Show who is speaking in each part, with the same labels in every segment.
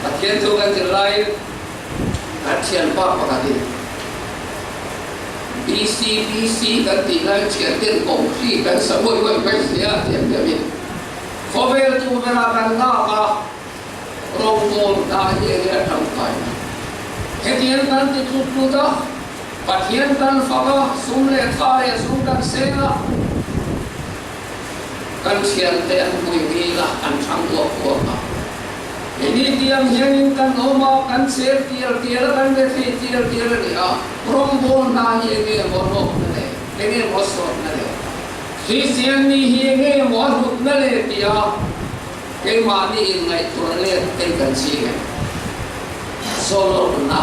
Speaker 1: Pathian thu kan zir laiin kan thianpa pakhatin BCBC kan tih laiin thianten kohhri kan sa uai uai mai sia tiang tiangin khawvel tukverh kan lak a, rawngbawl hna hi enge a tangkai na? Hetiang kan ti tlut tlut a, Pathian kan fak a, sum leh tha leh sum kan seng a, Kan thiante an hmui ngil a, an thang uak uak a. Keini tiang hianin kan awm a, kan cher tial tial a, kan be thei tial tial a ni a. Rawngbawl hna hi enge maw hlawkna le, enge maw sawtna le, Kristian ni hi enge maw a hlutna le tia keimahni inngaihtuah let te kan ching em? Sawlawkna,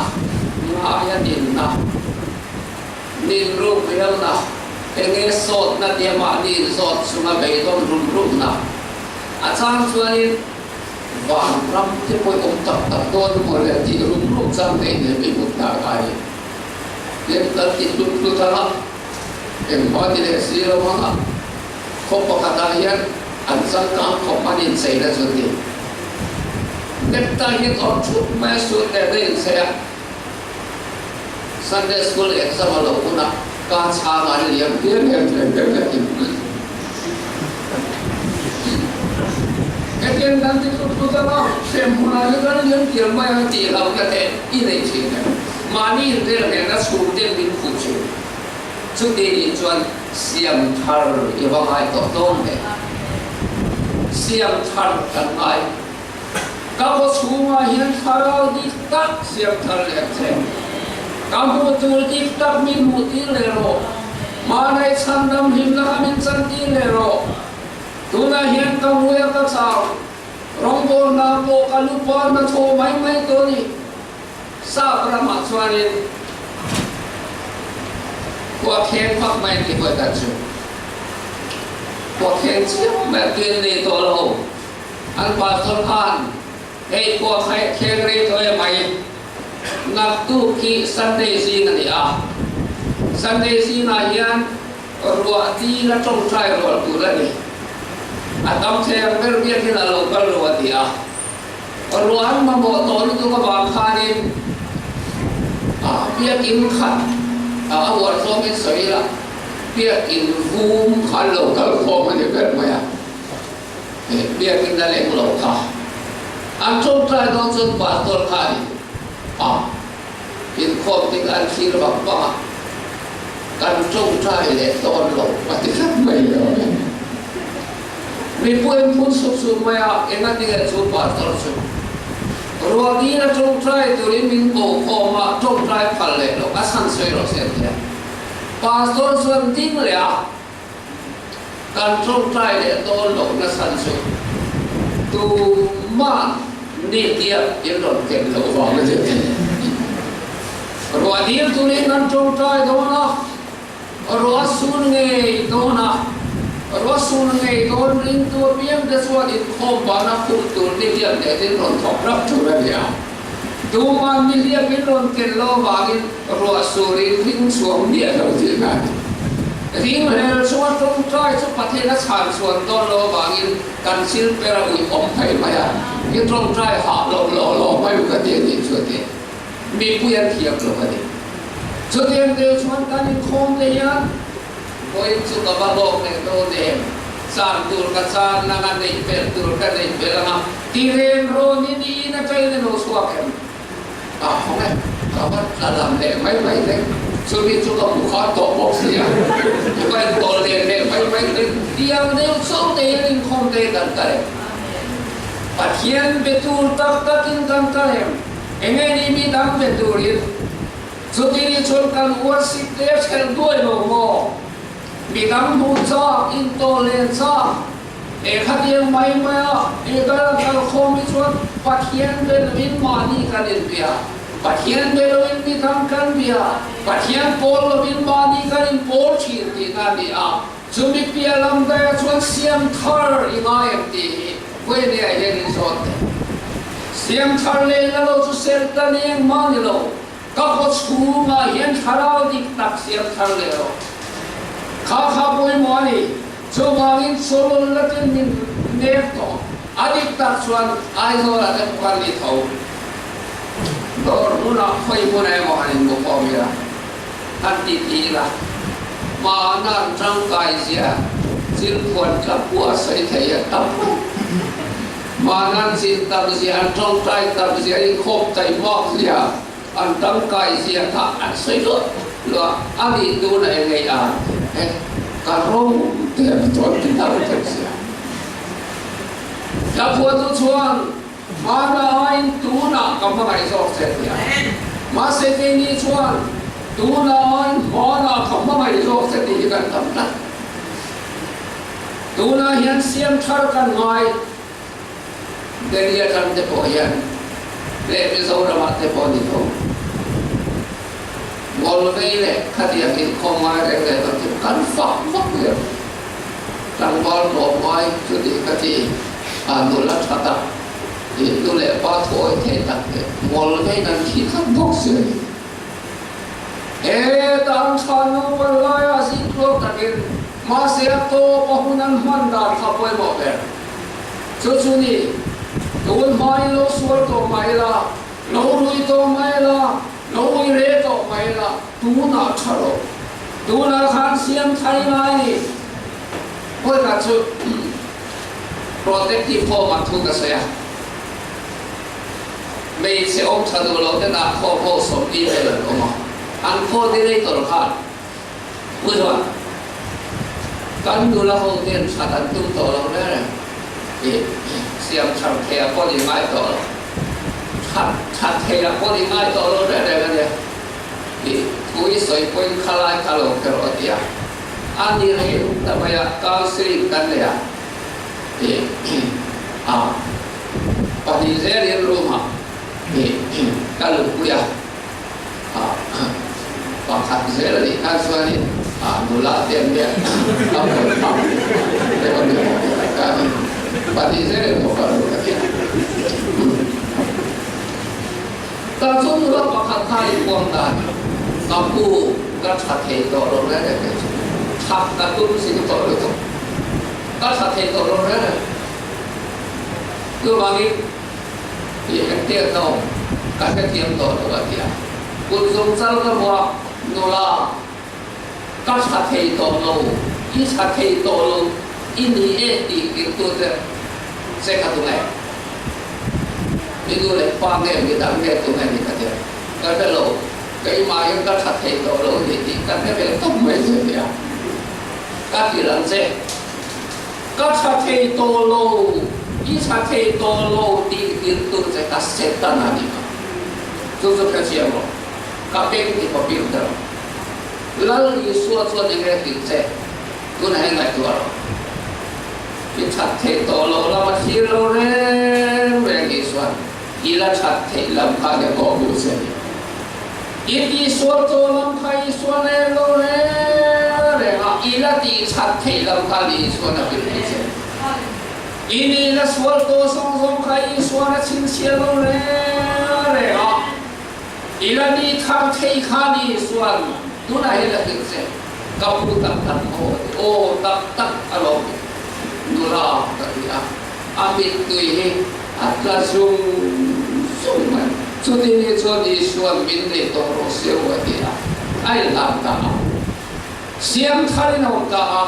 Speaker 1: ngaia dinna. Nin ruk riauna, enge sawtna tia mahni inzawt chunga beidawn rum rumna a chang chuanin vanram te pawh awm tak tak dawn maw le tih rum rum chang te in hemi mut hna ka hi tlem kan ti hlut hlut ang a, engmah ti leh si lo ang a, khaw pakhatah hian an changkang khawp an incheina chu ni. Necktie hian awrh thup mai a suit leh na inchei a. Sunday School exam a lo hun a, ka chhang an liam hial hial thei ber ka ti. Hetiang kan ti tlut tlut anga, hrem hunah hi kan liam tial mai ang tih hlauhna te i nei thin em? Mahni inrel hnehna chhung ten min khuh thin. Chuti nih chuan siam thar i va ngai tawh dawn ve. Siam thar kan ngai. Ka khaw chhungah hian thlarau dik tak siam thar leh ang che. Ka hmuh tur dik tak min hmuh tir leh rawh. Hmanei chhandam hlimna kha min chan tir leh rawh. Tunah hian ka ngui a ka chau. Rawngbawlna pawh ka lu par na thaw mai mai tawh a ni. Sap ramah chuanin khua kheng vak mai an ti hawi dan chu. Khua kheng chiang mai a tuin nei tawh lo. An pastor khan, Hei khua kha thleng rei tawh em mai, naktuk hi Sunday zing a ni a, Sunday zingah hian ruah dil a tawngtai rual tur a ni. A tam thei ang ber biakin a lo kal lo a ti a. Ruah an mamawh tawh lutuk avang khanin biakin khat a uar zawngin sawi ila, biakin vum kha an lo kal khawm a ni ber mai a. Biakinn a leng lo kha. An tawngtai dawn chuan pastor kha a ni a, inkhawm ding an thlir vang vang a, kan tawngtai leh dawn lo a ti tlat mai lo. Mipui an phun sup sup mai a, engati nge chu pastor chu ruah dil a tawngtai turin min ko khawm a, tawngtai phal leh lo a chhan sawi rawh se an ti a. Pastor chuan ding leh a. Kan tawngtai leh dawn loh nasa chu tumah nihliap in rawn ken loh vang a ni. Ruah dil turin kan tawngtai dawn a, ruah sun ngei dawn a, ruah sun ngei dawn ringtu apiang te chuan inkhawm bana khum tur nihliap leh in rawn thawk rap tur a ni a. Tumah nihliap in rawn ken lo avangin ruah surin ring chhuak miah lo tihna a ni. Ringhlel chunga tawngtai chu Pathian a chhan chhuan dawn lo avangin kan thil per a ui awm phei mai a, i tawngtai hah lo lo lo mai u ka ti a nih chu a ti. Mipui an thiam lo a ni. Chutiang deuh chuan kan inkhawm te hian vawiin chu ka va hlawk leh dawn em? Chan tur ka chan ang a, neih belh tur ka neih belh ang a, ti reng rawn in i in atangin a lo chhuak em? A hawng e, ka va tla lam leh mai mai hle. Chumi chu ka hmu khan tawh bawk si a, ka va intawl leh leh mai mai hle. Tiang deuh chauh te hian inkhawm te kan kal em? Pathian be tur tak takin kan kal em? Enge ni mi dang be turin? Chuti ni chuan kan worship te a ṭhelh duai lo maw? Mi dang hmuh chak, intawl len chak, He khatiang mai mai a he kal a kal khawm hi chuan Pathian be loin mahni kan inbia, Pathian be loin mi dang kan bia, Pathian pawl loin mahni kan inpawl thin tihna a ni a. Chumi piah lam daihah chuan siam thar i ngai em tih hi Vawinia hian in zawt teh. Siam thar leh la lo chu serh ta ni engmah ni lo. Ka khaw chhungah hian thlarau dik tak siam thar leh rawh. Kha kha pawimawh a ni. Chuvangin Solon latin min nek tawh. A dik tak chuan Aizawlah te pawh kan ni tho. hmunah khawi hmunah emaw han inbu khawm ila, han ti ti ila, mahna an tangkai zia thil phuan tla pawh a sawi thei a tam mai. Mahna an zin tam zia, an tawngtai tam zia, inkhawm taihmak zia, an tangkai zia kha an sawi luah luah a nih tuna eng ei a e ka ro te an chuan ti hlauh thei sia. Hla phuahtu chuan Hmana aiin tunah ka hmangaih zawk che ti a. Mahse keini chuan tunah aiin hmanah ka hmangaih zawk che tih hi kan tam tlat. Tunah hian siam thar kan ngai. Delhi atang te pawh hian leh Mizoramah te pawh ni tho. Ngawlvei leh khatiang inkhawm ngai reng leh lo chu kan fak vak leh tlangval tlawm ngai chuti khati a nula tha tak ih nu leh pa thuawi thei tak leh ngawlvei nan thi khat bawk si a ni. He tan tha nupa laia zingtluak takin mahse a tawp a hun an hman dan kha pawimawh ber. Chu chu ni, tun hmain lo sual tawh mah ila, lo rui tawh mah ila, lo ui re tawh mah ila, tunah tha lo. Tunah khan siam thai ngai ni. Pawikhat chu protective home ah thu ka sawi a. Hmeichhe awm tha duh lo ten ah khaw ho 40 vel an awm a, an coordinator khan Pu Zuan, kan nula ho ten that an tum tawh lo reng reng i siam thar thei ah pawh ni ngai tawh lo, that that thei ah pawh ni ngai tawh lo reng reng a nia i thu i sawi pawhin khalai kha lo kher aw tia a ni rei ta mai a, counselling kan nei a i a. Pahnih zelin room ah ka luhpui a, pakhat zel a nih khan chuanin nula te an biak a buai phak deuh a ni maw pahnih zelin pawh ka lut a nia. Tah chuan nula pakhat kha i puang dan ka pu ka tha thei tawh lo reng reng kei chu that ka tum zing tawh lutuk ka tha thei tawh lo reng reng. Chuvangin tih engtiang hlawm ka hrethiam tawh lo a ti a. Kut zungchal ka vuah nula ka tha thei tawh lo, i tha thei tawh lo i ni e tih tirtute che kha tunge? I nu leh pa nge midang nge tunge ni ka ti a. Ka hre lo, keimahin ka tha thei tawh lo ni tih ka hre ve tawp mai che a ti a. Ka ti lang che. Ka tha thei tawh lo, i tha thei tawh lo tih tirtu che ka Satan a ni kha. Chu chu hre chiang rawh. Ka beng ti khawp in rawh. Lal Isua chuan eng nge tih che tunah hian ngaihtuah rawh. I that theih tawh loh lam a thlir lo reng reng Isua'n i la that theih lam kha nia kawh hmuh che ni. I tihsual tawh lam kha Isua'n a en lo reng reng a, i la tihchhat theih lam kha ni Isua'n a hrilh thei che. I ni la sual tawh zawng zawng kha Isua'n a chhinchhiah lo reng reng a, i la ni thar thei kha ni Isua'n tunah hian a hrilh che. Ka pu tak tak maw a ti, aw tak tak alawm nula ka ti a. A mittui hi a tla zung zung mai. Chuti ni chuan Isua'n min nei tawh rawh se u a ti a, a inhlan ta a. Siam tharin a awm ta a.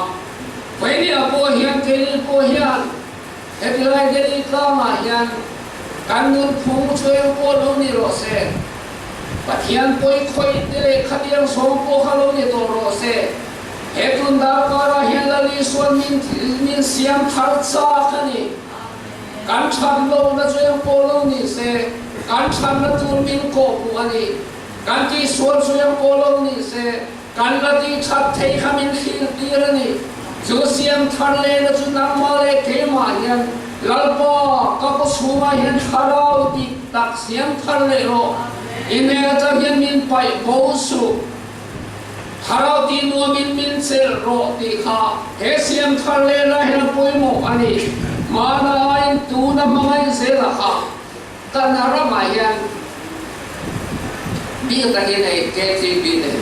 Speaker 1: Vawinia pawh hian keini pawh hian hetilai Delhi tlangah hian kan nunphung chu eng pawh lo ni rawh se, Pathian pawi khawih te leh khatiang sawm pawh kha lo ni tawh rawh se, He tun darkarah hian Lal Isua'n min min siam thar chak a ni. Kan that lohna chu eng pawh lo ni se, kan thatna tur min kawhhmuh a ni. Kan tihsual chu eng pawh lo ni se, kan la tihthat thei kha min thlir tir a ni. Chu siam thar lehna chu nangmah leh keimah hian Lalpa ka kaw chhungah hian thlarau dik tak siam thar leh rawh. I hmel atang hian min paih bo suh. Thlarau tih nuamin min chelh rawh tih kha he siam thar leh lai hian a pawimawh a ni. Hmana aiin tuna hmangaih zela kha kan ramah hian bik takin hei KTP nei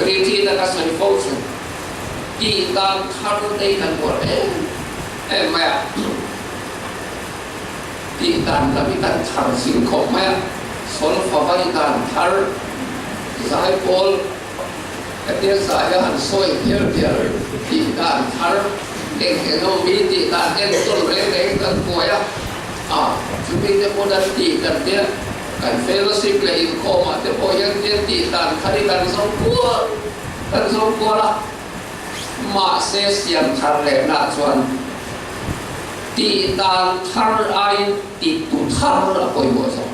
Speaker 1: Riti taka sawi fo chu tih dan thar te hi kan buar em em mai a, tih dan lam hi kan thar zing khawp mai a. Solfa vai dan thar zaipawl hetia zai a han sawi hial hial tih dan thar eng eng emaw mi tih dan enkawl reng reng kan buai a, a chumi te pawn an tih kan tia kan fellowship leh inkhawm ah te pawh hian tia tih dan thar hi kan zawng kual kan zawng kual a. Mahse siam thar lehna chuan tih dan thar aiin titu thar a pawimawh zawk.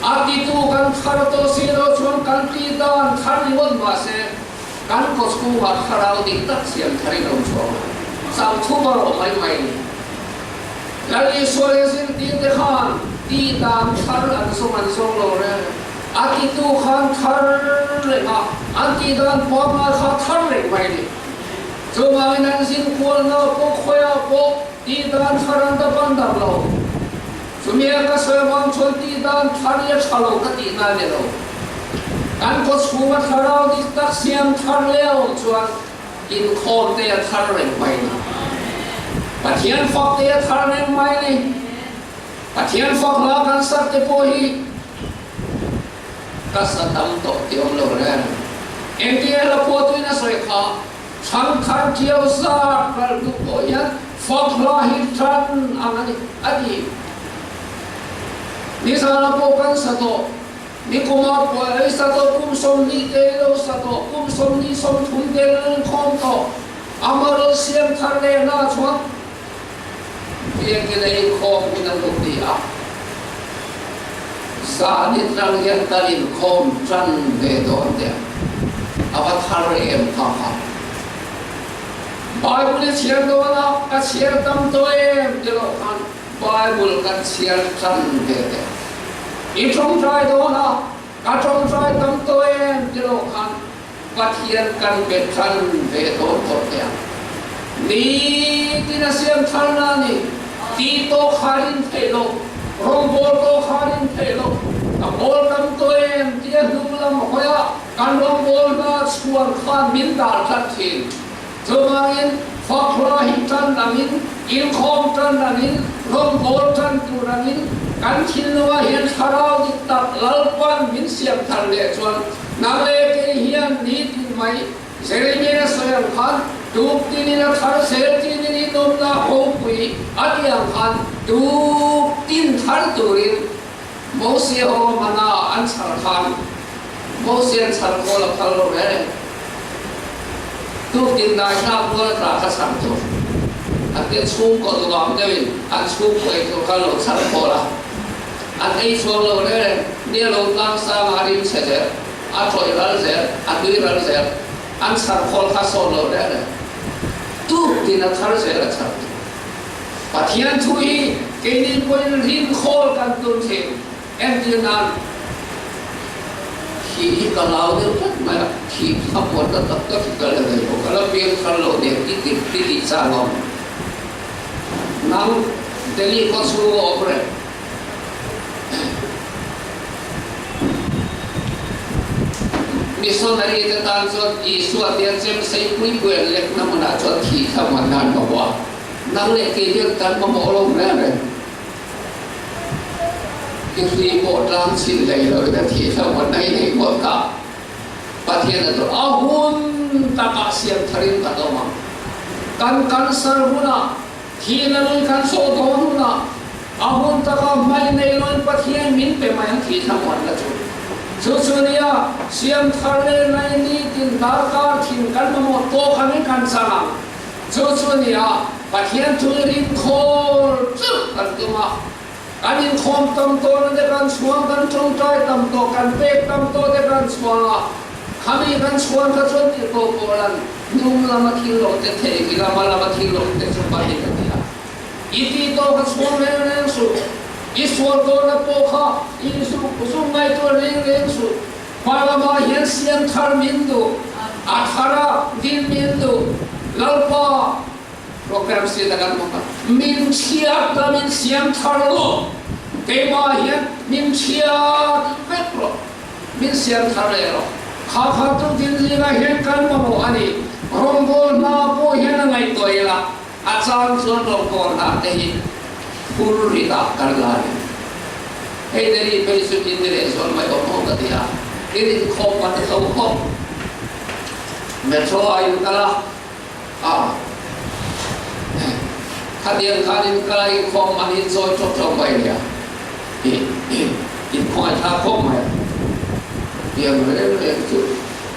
Speaker 1: A titu kan thar tawh si lo chuan kan tih dan thar ringawt mahse kan kaw chhungah thlarau dik tak siam tharin a awm chhuak lo. Chang thu erawh mai mai a ni. Lal Isua leh zirtirte khan tih dan thar an zawng an zawng lo reng. A titu khan thar reng a, an tih dan pangngai kha thar reng mai a ni. Chuvangin an zin kualna pawh khawiah pawh tih dan thar an dap an dap lo. Chumi a ka sawi avang chuan tih dan thar hi a tha lo ka tihna a ni lo. Kan kawchhunga thlarau dik tak siam thar leh a awm chuan inkhawm te a thar reng mai a ni. Pathian fak te a thar reng mai a ni. Pathian fak hla kan sak te pawh hi ka sa tam tawh tih awm lo reng. Engtin hla phuahtuin a sawi kha, Thangthar ṭiau zat ral hnu pawh hian fak hla hi ṭan ang a ni, a ti. Nizana pawh kan sa tawh, nikumah pawh ei sa tawh, kum 20 te lo sa tawh, kum 20 30 te lo inkhawm tawh, amarawh siam thar lehna chuan Biakinn a inkhawm hun a lo ti a, zan atang hian kan inkhawm tan ve dawn teh a va thar em kha kha. Bible i chhiar dawn a, ka chhiar tam tawh em ti loh khan Bible kan chhiar tan ve teh. I tawngtai dawn a, ka tawngtai tam tawh em ti loh khan Pathian kan be tan ve dawn tawh teh ang. Nitin a siam tharna a ni. Ti tawh kha rin theih loh, rawngbawl tawh kha rin theih loh. Ka bawl tam tawh em tia hnung lam hawiah kan rawngbawl hna chhuan khan min dar tlat thin. Chuvangin fakhla hi tan angin, inkhawm tan angin, rawngbawl tan tur angin kan thinlungah hian thlarau dik tak Lalpan min siam thar leh chuan nang leh kei hian nitin mai Jeremia sawi ang khan tuk tinin a thar zel tinin i nawmna hopui a tih ang khan tuk tin thar turin Mosia ho mana an chhar khan Mosian chhar kawl a phal lo reng. Tuk tin dai thlak rual a tla kha chhar tur. An te chhungkaw duham deuhin an chhungkaw ei tur kha an lo chhar kawl a. An ei chhuak lo reng. Ni a lo tlang sang a, a rim chhe zel, a tawih ral zel, a tui ral zel. An chhar khawl kha sawt lo reng reng. Tuk tin a thar zel a chhar tur. Pathian thu hi keini pawhin rin khawl kan tum thin. Entir nan thih hi ka lau deuh tlat mai a, thih kha puan na tak tak hi ka la nei bawk a, la piang thar lo nen ti ti ti tih chang awm. Nang Delhi khaw chhung a awm reng. Missionary te tan chuan Isua tia chem sei pui pui an lekna hmunah chuan thih kha hman nan mamawh a, nang leh kei hian kan mamawh lo reng reng. I hri pawh tlang chhin hlei lo in a thih hlauh a nei nei ngawt ka. Pathian a tur a hun takah siam tharin kan awm ang. Kan cancer hunah, thihna lui kan sawh dawn hunah a hun takah hmai nei loin Pathian min pe mai ang thih thlamuanna chu. Chu chu nia siam thar leh nai nitin darkar thin kan mamawh tawk angin kan chang ang. Chu chu nia Pathian thu i rin khawl chauh kan tum a, kan inkhawm tam tawhna te kan chhuang, kan tawngtai tam tawh, kan pek tam tawh te kan chhuang a, khami kan chhuan kha chuan tih pawh pawh lan hnung lama thil lo te thei hi lama lama thil lo te chu pahin a ti a. I tih tawh kha chhuang reng reng suh, i sual tawhna pawh kha i zuk ngaihtuah reng reng suh, Hma lamah hian siam thar min duh, a thara din min duh, Lalpa program siat a kan hmang a, min chhiat la min siam thar rawh, keimah hian min chhiat vek rawh, min siam thar leh rawh. Kha kha tu din zingah hian kan mamawh a ni, rawngbâwl hna pawh hian a ngaihtuah ila, a chang chuan rawngbâwl hna te hi phur rit ah kan la a ni. Hei Delhi phei chu in ni lehzual mai awm ho ka ti a, in inkhawm man a to khawp. Metro ah in kal a, a khatiang khan in kal a inkhawm man in chawi ṭawk ṭawk mai nia. In khawngaih khawp mai. Tiang reng reng chu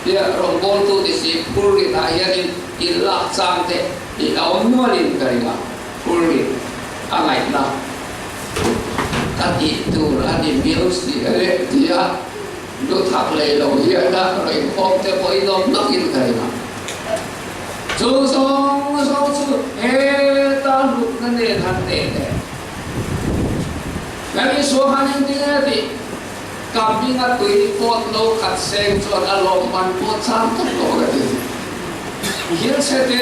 Speaker 1: tia rawngbawltu ti si phur rit ah hianin in lak chang te hi a awm nualin ka ring a, phur rit a ngaihna ka tih tur a ni miau si a leh tia lu thak lei lo hian a rawn inkhawm te pawh in awm nawkin ka ring a. Chu zawng zawng chu heta hlutna nen han teh teh. Kan Isua khan engtin nge tih? Ka hminga tui pawt lo khat seng chuan a lawmman pawh chang tawp lo ka ti. Thil chhe te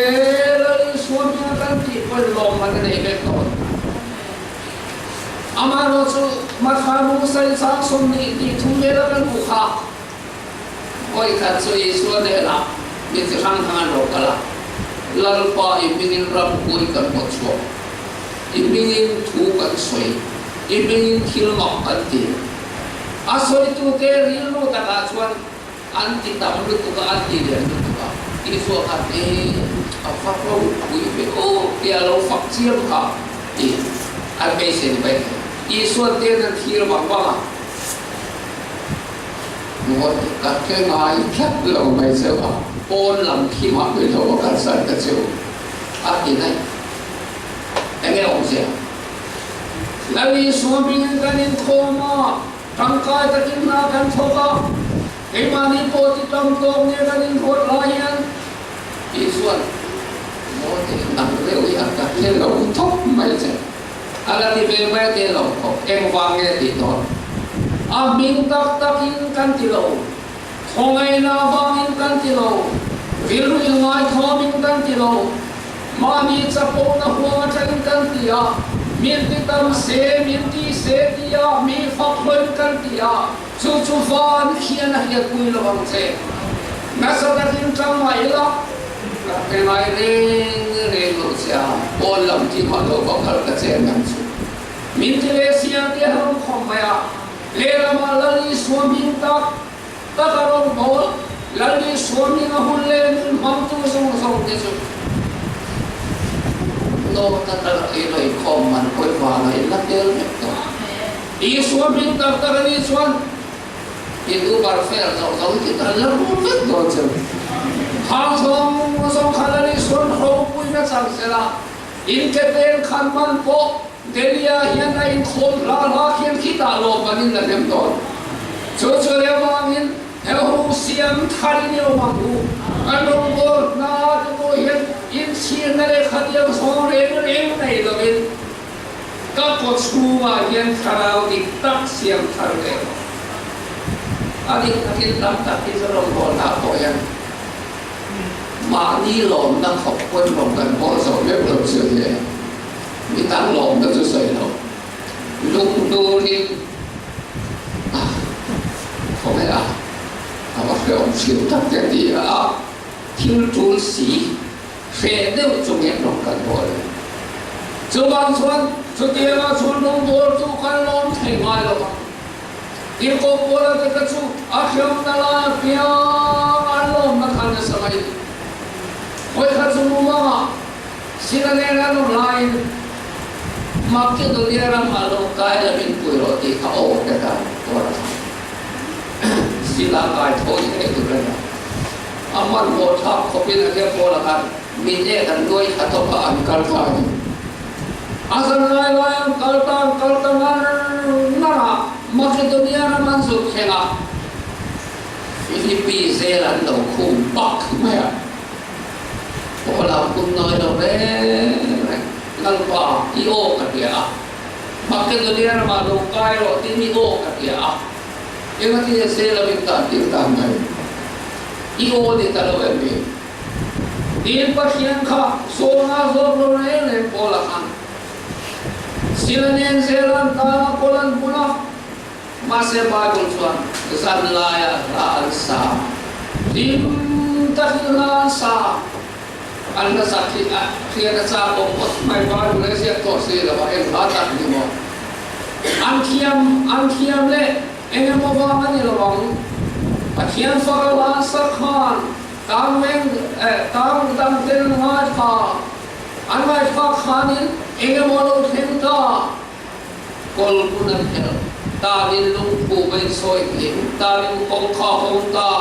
Speaker 1: Lal Isua hminga kan tih pawn lawmman a nei vek dawn. Amaherawh chu Matthai Musai chang 20 tih thum vela kan hmuh kha vawi khat chu Isua hnenah mi chi hrang hrang an lo kal a, Lalpa i hmingin ram pui kan pawt chhuak. I hmingin thu kan sawi, i hmingin thil mak kan ti. A sawitute rilru takah chuan an ti tam lutuk a, an ti lian lutuk a, Isua khan e, a fak ropui ve aw tia a lo fak chiam kha tih an beisei ni mai thei. Isua ten an thlir vang vang a, Ngawi ka hre ngai tlat lo mai cheu a, pawn lam thimah mai lo a kalsan ta cheu a ti daih. Enge awmzia? Lal Isua hmingin kan inkhawm a, tangkai takin hna kan thawk a, keimahni pawh ti tam tawk nge kan inruat lai hian Isua'n Mawte nang deuh hi a ka hre lo thawk mai che, a la ti ve mai a ti lo khawp, engvang nge tih dawn? A hming tak takin kan ti lo, khawngaihna avangin kan ti lo, rilru inngaithawmin kan ti lo, Mahni chapona huang atangin kan ti a, min ti tam se, min ti se tia mi fak hlawin kan ti a, chu chu van khian a hriatpui lo ang che. Nasa takin tang mah ila, ka pe ngai reng reng lo che a, pawn lam ti mah lo va kal ka chen ang chu. Min ti leh siang te a rawn khawm mai a, lehlamah Lal Isua hming tak tak a rawn bawl, Lal Isua hming a hun leh nun hmangtu zawng zawng te chu nawta tak in rawn inkhawm man pawi vanga in la tel vek tawh. Isua hming tak tak a nih chuan in Uber fare zawng zawng hi kan la rul vek dawn che u. Khang zawng zawng kha Lal Isua'n ropuina chang sela in ke pen khan man pawh Delhi-ah hian a inkhawm hla hla khian khitah lawmman in la hnem dawn. Chu chu leh avangin he hu siam thar in i awm ang u. Kan rawngbâwl hna te pawh hian inchhirna leh khatiang zawng reng reng nei lovin ka kaw chhungah hian thlarau dik tak siam thar ve rawh. A dik takin tam tak hi chu rawngbâwl hna pawh hian mahni lawmna khawp pawn rawn kan bawl zo meuh lo chu hle. Mi dang lawmna chu sawi lo, lungdurin a khawngaih a, a va hrehawm thin tak te ti a, thil tul si hreh deuh chungin rawn kan bawl a ni. Chuvang chuan chutiangah chuan rawngbâwl chu kan lawm thei ngai lo ang. Tirhkoh Paula te kha chu a hrehawmna lai apiang an lawmna kha nasa mai a ni. Vawikhat chu mumangah Sila nen an awm laiin Makedonia ramah lo kai la min pui rawh tih kha aw te ka tuar a. Sila kai tho ni ngei tur a ni a. A hmanhmawh thlak khawpin a hian Paula khan min ek an nuai thla tawp a an kal ta a ni. A zan lai lai an kal ta an kal ta ngar ngar a, Makedonia ram an zuk thleng a, Philippi zel an lo khum pak mai a. Paula hun nawi lo reng reng, Lalpa, i aw ka hria a, Makedonia ramah lo kai rawh tiin i aw ka hria a, engati nge se lo in tan tir tan mai? I aw ni ta lo em ni? Tiin Pathian kha zawna zawk lo reng reng Paula khan Sila nen zel an tan a, Paul an hmun a, Mahse Bible chuan zan laia hla an sa, hlim takin hla an sa, an hla sak hi a hriat a chak awm ngawt mai, Bible a ziak tawh si lo a, eng hla tak ni maw? An thiam an thiam leh eng emaw vang a ni lo ang. Pathian faka hla sak khan tang veng tang dang ten an ngaithla. An ngaithlak khanin eng emaw lo thleng ta. Kawlhmun an helh tanin lungphu va insawi tling tanin kawngka hawng ta.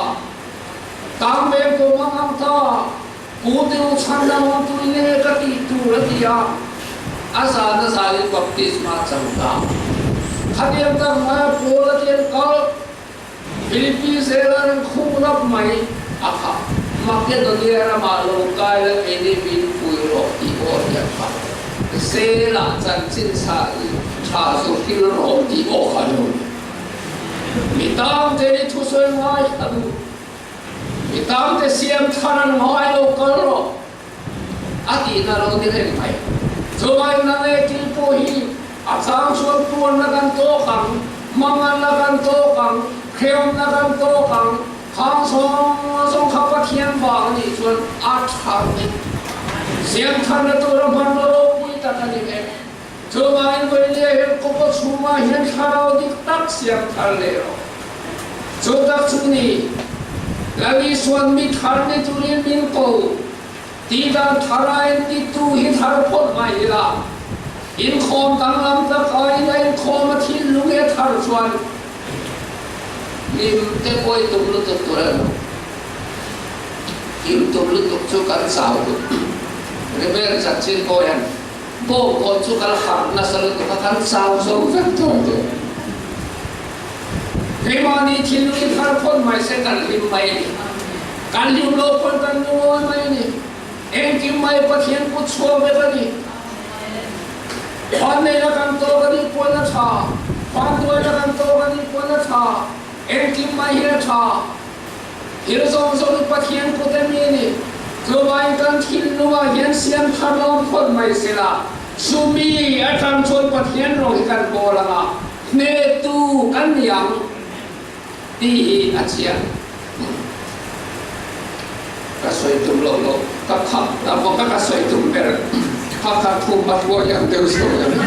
Speaker 1: Tang veng pawh mang ang ta. Pu Teu chhan la awm tui nge ka tih tur a ti a, a zan a zanin baptisma a chang ta. Khatiang tak hmaia Paul a tian kal Philippi zela an khuh rap mai a kha Makedonia ramah lo kai la keini min pui rawh tih aw hian kha zelah chanchin tha zurhil rawh tih aw kha lo ni. Mi tangte hi thusawi ngaithla duh. Mi tamte siam thar an ngai lo kal rawh a tihna lo ni reng mai. Chuvangin nang e thil pawh hi a chang chuan puanna kan tawk ang, manganna kan tawk ang, hreawmna kan tawk ang, khang zawng zawng kha Pathian vang a nih chuan a tha vek. Siam tharna tura hmanraw ropui tak a ni vek. Chuvangin vawinia hian kawkaw chhungah hian thlarau dik tak siam thar leh rawh. Chu tak chu ni, Lal Isuan mi thar ni turin min ko, tih dan thar a entitu hi thar phawt mai ila, inkhawm danglam tak aiin a inkhawm a thinlung hi a thar chuan hlim te pawh i tum lutuk tur a ni lo. Hlim tum lutuk chu kan chau duh. Rebel chanchin pawh hian Bawk pawh chu kan harh nasa lutuk a, kan chau zo vek tawh teh. Keimahni thinlung i thar phawt mai se kan hlim mai a ni. Kan hlim lo pawn kan lungawi mai a ni. Engkim mai Pathian kut chhuak vek a ni. Khuan neina kan tawk a nih pawn a tha, khuan tuaina kan tawk a nih pawn a tha, engkim mai hi a tha. Thil zawng zawng hi Pathian kut a mi a ni. Chuvangin kan thinlungah hian siam thar lawm phawt mai sela, chumi atang chuan Pathian rawng hi kan kawl ang a, hnehtu kan ni ang tih hi a chiang. Ka sawi tum lo lo, ka khap ta bawk a, ka sawi tum ber kha kha thu hma hruai ang deuh sawi a ni.